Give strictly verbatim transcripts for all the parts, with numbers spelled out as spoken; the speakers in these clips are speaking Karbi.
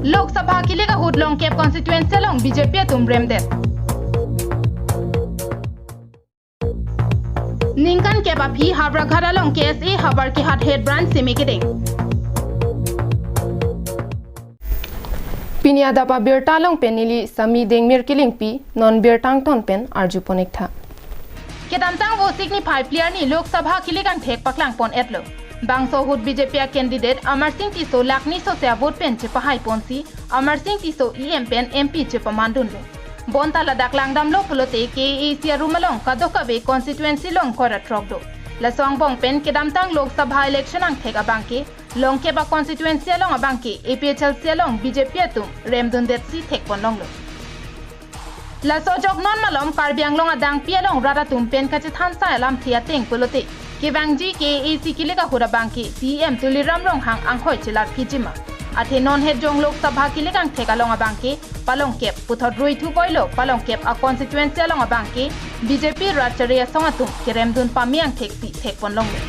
Lok Sabha kilik ahut Longkep constituency along B J P atum remdet. Ningkan kep aphi Howraghat along K S A havar kehat head branch seme kedeng. Pini adap abirta along pen neli Sami Dengmir Kilingpi, non birta angton pen arjupon ik tha. Kedamtang Vosik niphai phli arni Lok Sabha kilik angthek paklangpon etlo. Bangso ahut B J P a candidate Amarsing Tisso lakh ni sose avote pen chepahai ponsi Amarsing Tisso E M pen M P chepaman dunlo. Bonta ladak langdamlo pulote K A A C arum along kadokave constituency along ingkoi ra throk do. Laso angbong pen kedamtang Lok Sabha election angthek abangke Longkep a constituency along abangke A P H L C along B J P atum remdundetsi thekpon longlo. Laso ajok non malom Karbi Anglong adangpi along rat atum pen kachethan sai alamthe ateng pulote kevangji K A A C kilik ahut abangke C E M Tuliram Ronghang anghoi chelar phijima. Athe non het jong Lok Sabha kilik angthek along abangke Palongkep puthot ruithu boilo Palongkep a constituency along abangke B J P rat chari asong atum keremdun pame angtheksi thekpon longlo.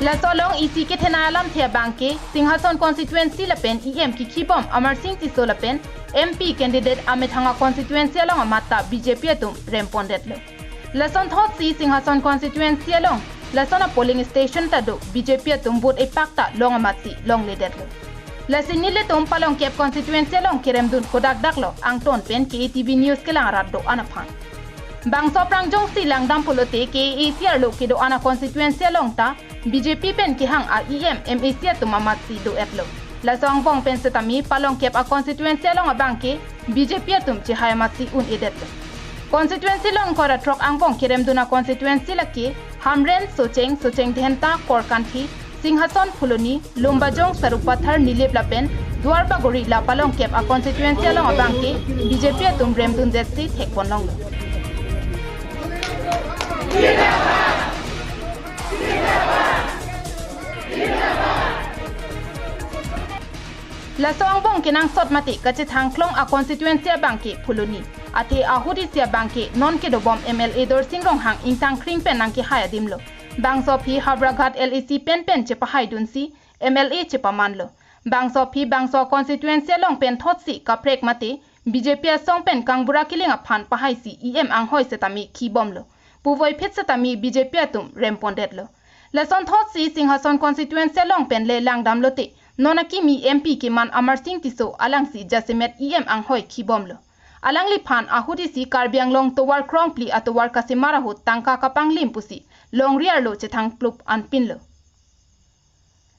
Laso along isi kethenei alamthe abangke Singhason constituency lapen E M kikhibom Amarsing Tisso lapen M P candidate amethang a constituency along amat ta B J P atum rempondetlo. Lason thotsi Singhason constituency along lason a polling station ta do B J P atum vote epak ta long amatsi longledetlo. Lasi nelitum Palongkep constituency along keremdun kodak daklo angton pen K A T V News kelang arat do-an aphan. Bangso aphrang jongsi langdam pulote K A A C arlo kedo-an a constituency along ta B J P pen kehang a E M M A C atum amatsi do-etlo. Laso angbong pen setame Palongkep a constituency along abangke B J P atum chehai amatsi un-edetlo. Constituency along ingkoi ra throk angbong keremdun a constituency lake Hamren, Socheng, Socheng Dhenta, Korkanthi, Singhason, Phuloni, Lumbajong, Sarupathar, Nilip lapen Duarbagori la Palongkep a constituency along abangke B J P atum remdundetsi thekpon longlo. Laso angbong kenangsot mate kachethangklong a constituency abangke Phuloni. Athe ahut isi abangke non kedobom M L A Dorsing Ronghang ingtang kring pen nangkehai adimlo. Bangso aphi Howraghat L A C pen pen chepahaidunsi M L A chepamanlo. Bangso aphi bangso constituency along pen thotsi kaprek mate B J P asong pen Kangbura Killing aphan pahaisi E M anghoi setame khibomlo. Puvoiphit setame B J P atum rempondetlo. Lason thotsi Singhason constituency along pen le langdamlote non akimi M P keman Amarsing Tisso alangsi jasemet E M anghoi khibomlo. Alangliphan ahut isi Karbi Anglong tovar krongphli atovar kasemar ahut tangka kapanglim pusi longri arlo chethangplup anpinlo.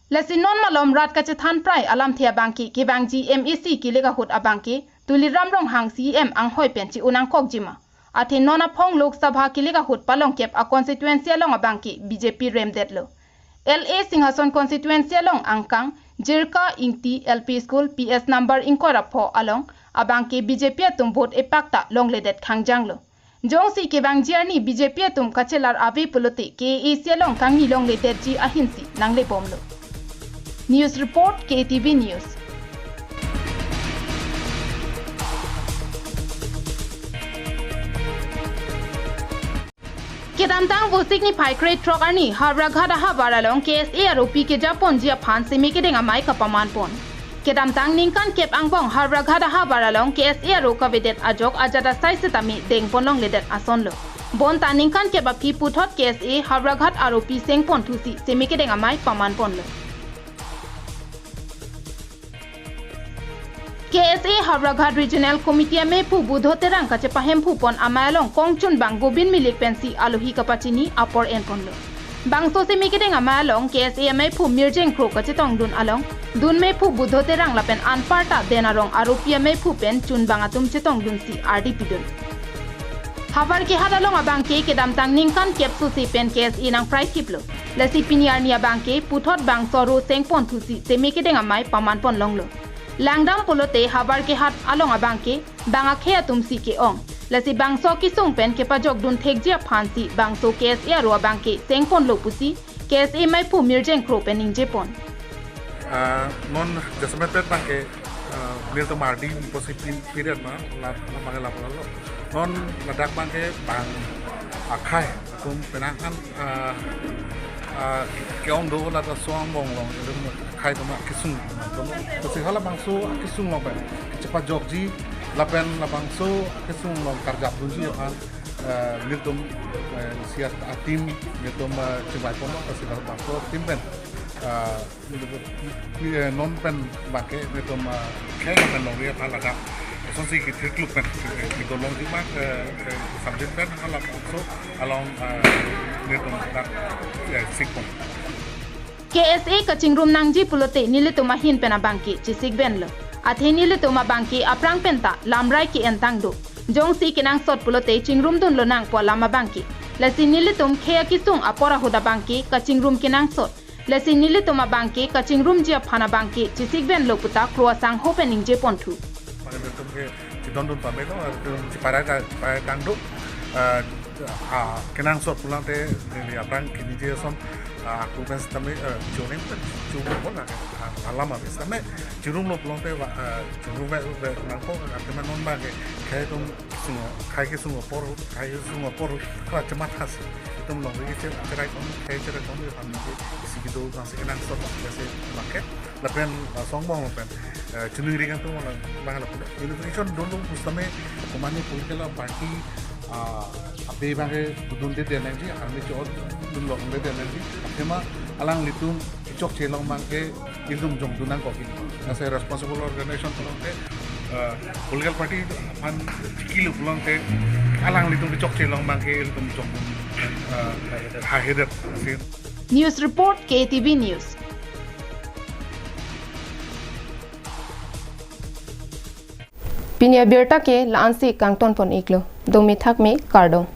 Lasi non malom rat kachethan prai alamthe abangke kevangji M A C kilik ahut abangke Tuliram Ronghang C E M anghoi pen chi-un nangkokjima. Athe non aphong Lok Sabha kilik ahut Palongkep a constituency along abangke B J P remdetlo. L A Singhason constituency along angkang Jirka Ingti L P School P S number ingkoi ra pho along abangke B J P atum vote epak ta longledet khangjanglo. Jongsi kevangji arni B J P atum kachelar ave pulote K A A C along kangni longledetji ahinsi nanglebomlo. News report, K A T V News. Kedamtang Vosik niphai krethrok arni Howraghat ahavar along K S A aropi kejaponji aphan seme kedeng amei kapamanpon. Kedamtang ningkan kep angbong Howraghat ahavar along K S A aro kavedet ajok ajat asai setame dengpon longledet asonlo. Bonta ningkan kep aphi puthot K S A Howraghat aropi sengpon thusi seme kedeng amei pamanponlo. K S A Howraghat Regional Committee ameiphu Budho Terang kachepahemphupon amei along kongchunbang Gobin Milik pensi alohi kapachini apor enponlo. Bangso seme kedeng amei along K S A ameiphu Mirjeng Kro kachetongdun along, dun meiphu Budho Terang lapen anparta Den Arong aropi ameiphu pen chunbang atum chetongdunsi ardi pidun. Havar kehat along abangke kedamtang ningkan kep sose pen K S A nangprai kiplo. Lasi pini arni abangke puthot bangso aro sengpon thusi seme kedeng amei pamanpon longlo. Langdam pulote havar kehat along abangke bang akhei atumsi ke-ong. Lasi bangso kesung pen kepajokdun thekji aphansi bangso K S A aro abangke sengponlo pusi K S A meiphu Mirjeng Kro pen ningjepon. Ah, non jasemet pet abangke, ah, nelitum ardi pusi pin period ma, la, la abangke lapu lo. Non ladak abangke bang akhei atum penang an, ah, ah, ke-ong do, la ta so-angbong along, ilitum akhei atum akesung do. Pusi halabangso akesung along pen kachepajokji, lapen labangso akesung along karjapdunji aphan, ah, nelitum, eh, C R a team nelitum, ah, chingvai ponlo, pusi labangso team pen, ah, eh, non pen abangke nelitum, ah, khei pen longri aphan ladak asonsi kethirkluk pen, eh, kedolongji ma, eh, eh, samjin pen halabangso along, ah, nelitum dak, eh, sikpon. K S A kachingrum nangji pulote nelitum ahin pen abangke chesik benlo. Athe nelitum abangke aphrang penta lamrai ke-entang do. Jongsi kenangsot pulote chingrumdun lonang pu alam abangke. Lasi nelitum khei akesung apor ahut abangke kachingrum kenangsot. Lasi nelitum abangke kachingrumji aphan abangke chesik benlo puta Kro asangho pen ningje ponthu. Abangke nelitum ke chedondun pamelo, nelitum cheparai ta, parai tang do. Ah, ah, kenangsot pulote neli aphrang keningje ason, ah, ako pen sitame, eh, chuning pen chu bola, ah, alam ave sitame chingrum lo pulote, ah, chingrum ve, ve nangkok, ah, teman non abangke khei atum sung, khei kesung apor, khei kesung apor, kra chemat khas. Itum longri ke cherai kon, khei cherai kon, kami ke isi kedo nangsi kenangsot, jase market, lapen, ah, so-angbong lapen, eh, chiningri kan tu malah, malah pulo. Unification dolo pu sitame, komane political party, ah, abe abangke dundunde nangji, army chot dunlongle nangji, athema alanglitum kechokche along abangke ilitum jongdun nangkok. As a responsible organization pulote, eh, political party aphan chikilo pulote alanglitum kechokche along abangke ilitum jongdun, eh, haihedet si. News report, K A T V News. Pini abirta ke la-ansi kangton pon iklo. Dome thakme, kardom.